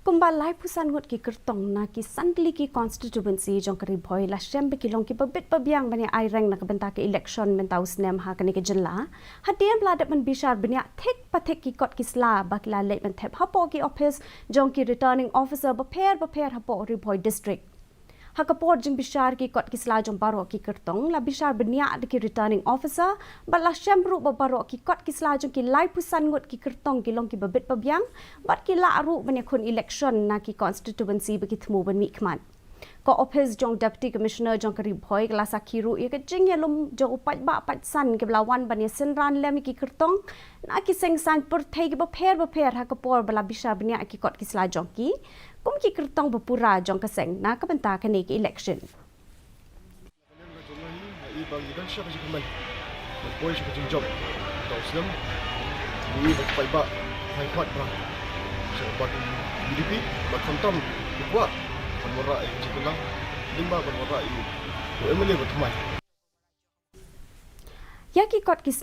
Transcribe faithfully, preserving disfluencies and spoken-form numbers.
Kumba laiphew san ngut ki kyrtong na ki san tylli ki constituency jong ka Ri Bhoi la shem ba ki long kiba bit ba biang ban ïa aireng na ka bynta ka election mynta u snem ha kane ka jylla. Hadien ba la dep ban bishar bniah thik pa thik ki kot ki sla ba ki la leit ban thep hapoh ki ophis jong ki returning officer bapher bapher hapoh Ri Bhoi district. Ha ka por jingbishar ki kot ki sla jong baroh ki kyrtong, la bishar bniah da ki returning officer, bad la shem ruh ba baroh ki kot ki sla jong ki laiphew san ngut ki kyrtong ki long kiba bit ba biang, bad ki lah ruh ban ïakhun election na ki constituency ba ki thmu ban mihkhmat. Ka ophis jong Deputy Commissioner jong ka Ri Bhoi ka la sakhi ruh ïa ka jingïalum jong u paidbah paidsan kiba la wan ban ïasynran lem ïa ki kyrtong na ki seng saiñ pyrthei kiba pher bapher ha ka por ba la bishar bniah ki kot ki sla jong ki kum ki kyrtong ba pura jong ka seng na ka bynta kane ka election. Ïa ki kot ki